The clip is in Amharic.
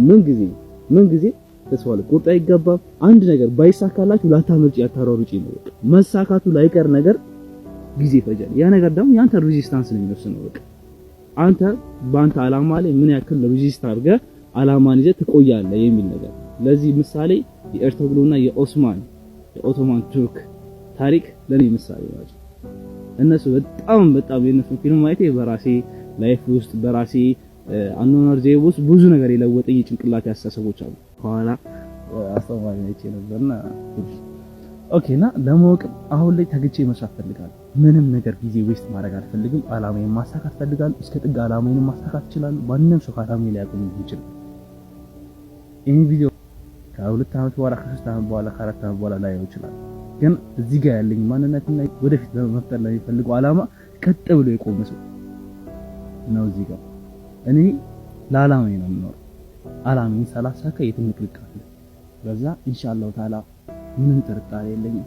ምን ጊዜ ምን ጊዜ ተስፋ ልቆርጥ አይገባም። አንድ ነገር ባይሳካላችሁ ላታመልጪ ያታሯሩጪ ነው። በቃ መሳካቱ ላይቀር ነገር ጊዜ ይፈጃል። ያ ነገር ደግሞ ያንተ resistance ነው የሚወስነው። በቃ አንተ በአንተ አላማ ላይ ምን ያክል resist አድርገህ አላማን ይዘህ ትቆያለህ የሚል ነገር። ለዚህ ምሳሌ የኤርቶግሩልና የኦስማን የኦቶማን ቱርክ ታሪክ ለኔ ምሳሌ ናቸው። እነሱ በጣም በጣም የእነሱ ፊልም ማየቴ በራሴ life ውስጥ፣ በራሴ አኗኗር ዘይቤ ውስጥ ብዙ ነገር የለወጠኝ የጭንቅላት አስተሳሰቦች አሉ። ከኋላ አስተማሪ አይቼ ነበርና okay። እና ለማወቅ አሁን ላይ ተግቼ መስራት ፈልጋለሁ። ምንም ነገር ጊዜ waste ማድረግ አልፈልግም። አላማዬን ማሳካት ፈልጋለሁ። እስከ ጥግ አላማዬን ማሳካት እችላለሁ። ማንም ሰው ከአላማዬ ሊያቆም ይችላል። ይሄን ቪዲዮ ከ2 ዓመት በኋላ፣ ከ3 ዓመት በኋላ፣ ከ4 ዓመት በኋላ ላየው ይችላል። ግን እዚህ ጋር ያለኝ ማንነትና ወደፊት ለመፍጠር ለሚፈልገው አላማ ቀጥ ብሎ የቆመ ሰው ነው። እዚህ ጋር እኔ ለአላማዬ ነው የምኖረው። አላማዬን ሳላሳካ የትም ንቅንቅ አልልም። በዛ ኢንሻአላሁ ተዓላ ምንም ጥርጣሬ የለኝም።